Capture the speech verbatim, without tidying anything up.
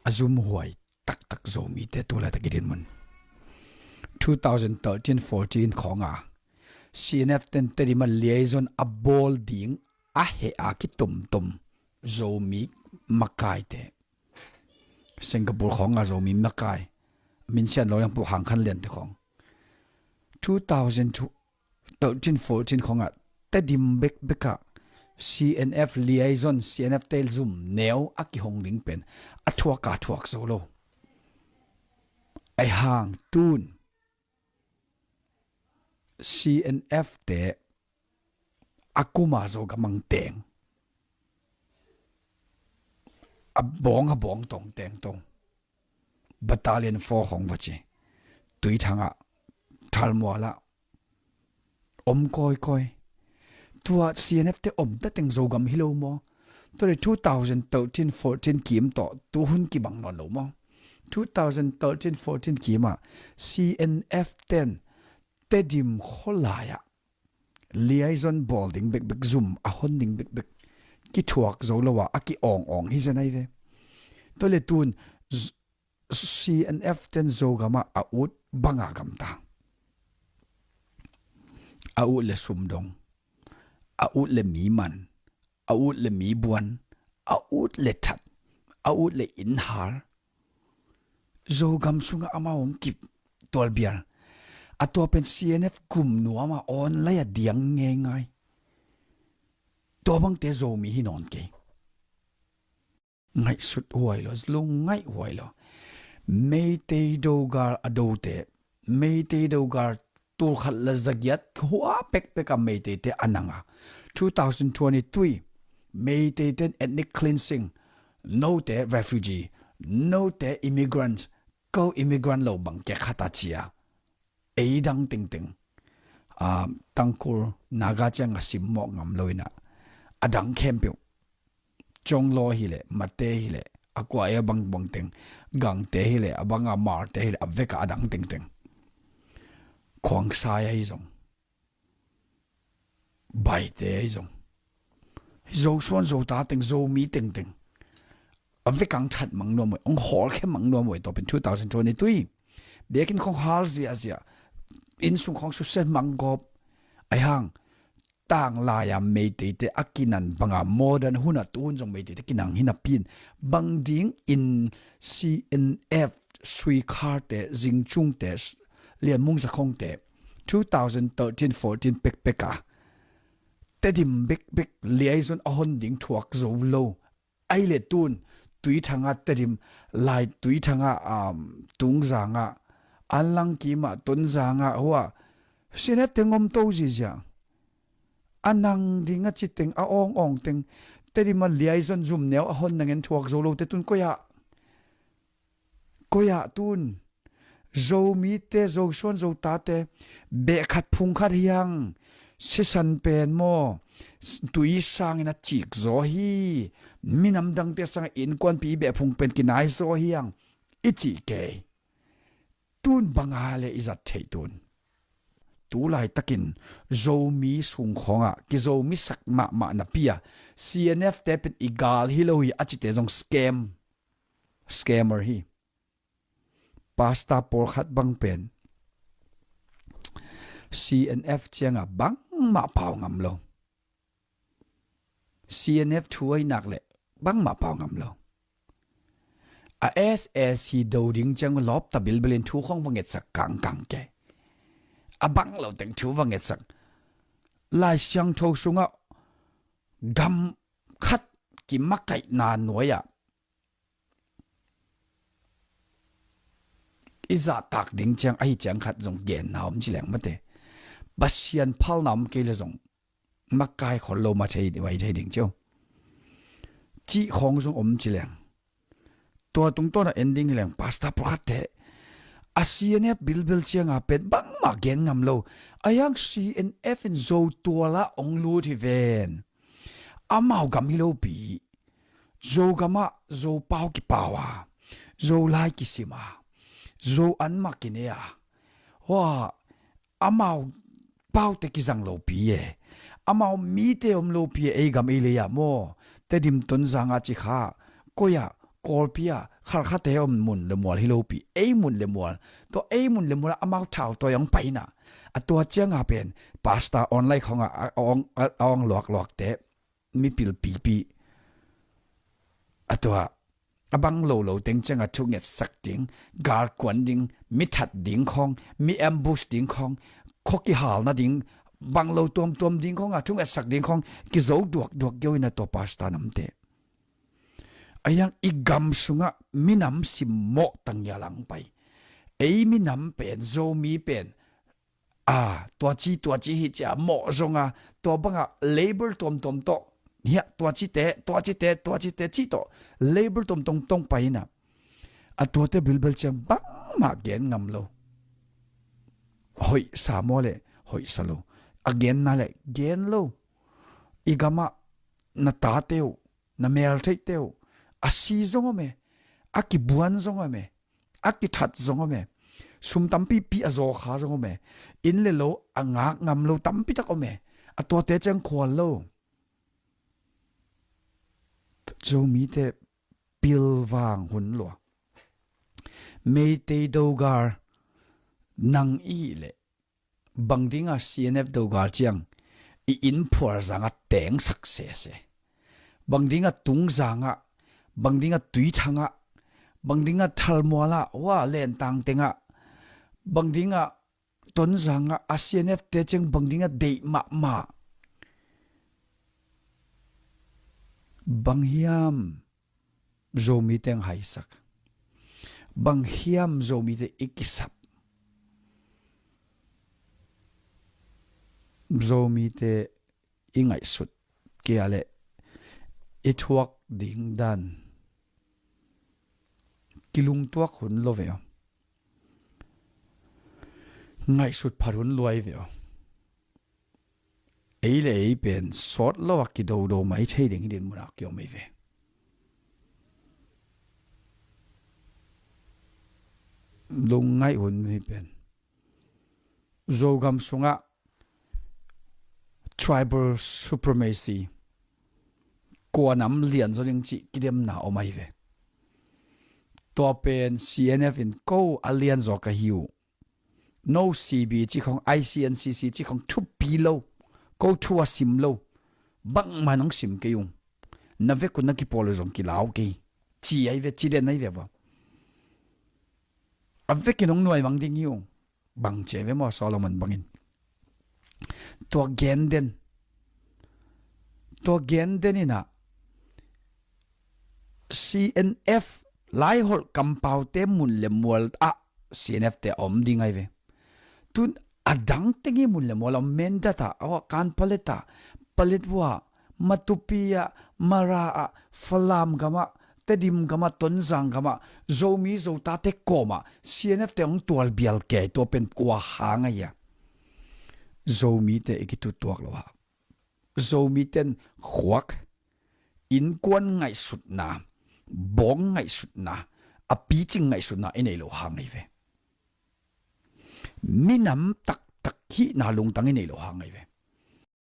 a zumhuai taktak Zomite tu laitak i dinmun. Two thousand thirteen fourteen khawnga C N F ten Tedim a liaison a bawl ding a heh a kitumtum Zomi makaite, Singapore khawnga Zomi makai, minsian lo liang pu hang khan liante khawng, two thousand thirteen fourteen khawnga Tedim bekbekah C N F liaison, C N F te zum neu a kihong ding pen a thuak a thuak zo lo. Ahi hang tun C N F te a kuma Zogam ang teng, a bawng a bawng tong teng tong, Battalion four khawng va ci, Tuithangah, Thalmualah om kawikawi. Tua C N F te om ta teng Zogam hi lo maw? Tua le two thousand thirteen fourteen kim tawh tu hun kibang nawn lo maw? Two thousand thirteen fourteen kimah C N F ten Tedim khualaiah liaison bawl ding bekbek, zum a hon ding bekbek kithuak zo lo a, a ki-awng awng hi zen ahi ve. Tua le tun Z-, C N F ten Zogamah a ut banga gamta. A ut le sumdong, a ut le mi man, a ut le mi buan, a ut le that, a ut le innhar. Zogam sungah amau hong kip tualbial. A tua pen C N F gum nuamah awn lai a diang ngeingai. Tua bangte Zomi hi nawn kei. Ngaihsut huai lo, lungngaih huai lo. Meitei dogal a dote, Meitei dogal tulkhat le zagiat hua pekpek a Meiteite a nanga, two thousand twenty-three Meiteite ethnic cleansing, note refugee, note immigrant, ko immigrant lo bang kekhat a cia. Ei dang tengteng, ah, Tangkhul, Naga ciang a simmawh ngam lo inah, a dang khempeuh, Conglaw hileh, Mate hileh, a kua ei a bang bang teng, Gangte hileh, a banga Hmarte hileh, a veka a dang tengteng, Khuangsai ahi zong, Baite ahi zong, Zosuan Zota teng, Zomi tengteng, a vekang that mang nuam uh, hong hawlkhia mang nuam uh, tua pen two thousand twenty-three biakinn khawng hal ziahziah, innsung khawng susia mang gawp. Ahi hang, tanglai-a Meiteite a kinan banga modern hunah tuhun zong Meiteite kinang hi napi-in, bang dingin C N F suikharte, zingcungte, lianmung zakhongte, two thousand thirteen fourteen pekpeka Tedim bekbek liaison a hon ding thuak zo lo. Ahi le tun Tuithanga Tedim, lai Tuithanga, um, Tungzanga, Anlangkima Tonzanga hua C N F teng om to zizia. A nang ding a ci teng, a awng awng teng, Tedim a liaison zum neu a hon nangen thuak zo lote tun koi-ah, koi-ah tun Zomite, Zosuan Zotate, beh khat phung khat hiang, sisan pen maw, tui sangin a cik zaw hi, minam dangte sangin innkuanpi beh phung pen kinai zaw hiang, i cih kei. Tun banga le i zat theih tun. Tu laitakin Zomi sungkhawngah kizomisak mahmah napi-a C N F te pen i gal hi lo hi a cite zong scam, scammer hi. Pastor pawlkhat bang pen C N F ciangah bangmah pau ngam lo. C N F thu ahi nak leh bangmah pau ngam lo. A S A C do ding ciang lawpta bilbilin thu khawng va ngetsak kangkang kei. A bang lo teng thu va ngetsak. Lai Siangtho sungah gam khat kimakaihna nuai-ah i zahtak ding ciang ahi ciang khat zong genna om ci leng mate. Pasian phalna om kei le zong makai khol lo ma thei, vai thei ding cio. Cih khawng zong om ci leng. Tua tungtawnah en ding hi leng pastor pawlkhatte a C N F bilbil cianga pen bangmah gen ngam lo. A hiang C N F in Zotualah ong lut hi ven. Amau gam hi lopi. Zogamah Zopau kipau a, Zolai kisim a, Zo anmah kinei a, hua amau paute kizang lopi e, amau mite om lopi e, ei gam ei lei-ah maw, Tedim Tonzang a cikha, koi-ah, Kawlpi ah Khalkhate om mun le mual hi lopi, ei mun le mual, tua ei mun le mual ah amau thau tawi hong pai na. A tua cianga pen pastor online khawngah a, a, a, a, a ong luakluakte, mipil pipi, a tua a bang lo lo teng cianga thungetsak ding, galkuan ding, mi that ding khawng, mi ambush ding khawng, khua kihalna ding, bang lo tuamtuam ding khawngah thungetsak ding khawng kizo duakduak geo ina tua pastor namte. A hiang i gam sungah minam simmawh tangia lang pai. Ei minam pen, Zomi pen, a, tua ci, tua ci hi cia mawh zonga, tua banga label tuamtuam tawh, hiah tua cite, tua cite, tua cite ci tawh label tuamtuam tong pai ina. A tuate bilbel ciang bangmah gen ngam lo. Hoih sa maw le hoih sa lo. A genna le gen lo. I gamah na tate uh, na meltheihte uh, a si zong om e, a kibuan zong om e, a kithat zong om e, sum tampipi a zawkha zong om e, inn le lo a ngak ngam lo tampitak om e, a tuate ciang khual lo. Zomite pilvang hun lua. Meitei Dogar nang i hih leh bang dinga C N F Dogar ciang i inn phual zangah tengsak sese? Bang dinga tung zangah, bang dinga Tuithangah, bang dinga Thalmualah, hua Lentang tengah, bang dinga Tonzangah a C N F te ciang bang dinga deih mahmah? Bang hiam Zomite ang haisak? Bang hiam Zomite i kisap? Zomite i ngaihsut kei a leh i thuak ding dan kilungtuak hun lo ve aw. Ngaihsut phat hun luai ve aw. Ei le ei pen sawt lo a kidodo mai thei ding hi din munah kiom ei ve. Lungngaih hun hi pen. Zogam sungah tribal supremacy, kua nam lian zaw ding cih kidemna om ahi ve. Tua pen C N F in ko a lian zaw ka hi uh. No C B ci khong, I C N C C ci khong thupi lo, ko thu a sim lo, bangmah nong sim kei ung. Na vek un na kipawl uh zong kilau kei. Ci ahi ve, ci den ahi ve va. A vekin hong nuai mang ding hi ung. Bang ci ahi ve maw, Solomon bangin. Tua gen den. Tua gen den inah C N F laiholh kampaute mun le mual ah C N F te a om ding ahi ve. Tun a dang teng hi mun le mual a om, Mindat ah, aw, Kanpalet ah, Paletwa, Matupi ah, Mara ah, Falam gamah, Tedim gamah, Tonzang gamah, Zomi Zotate kawmah C N F te hong tual bial kei, tua pen kua hang ahi a? Zomite i kitutuak lo ha. Zomite in khuak, innkuan ngaihsutna, bawng ngaihsutna, a picing ngaihsutna i nei lo hang ahi ve. Minam taktak hihna lungtang i nei lo hang ahi ve.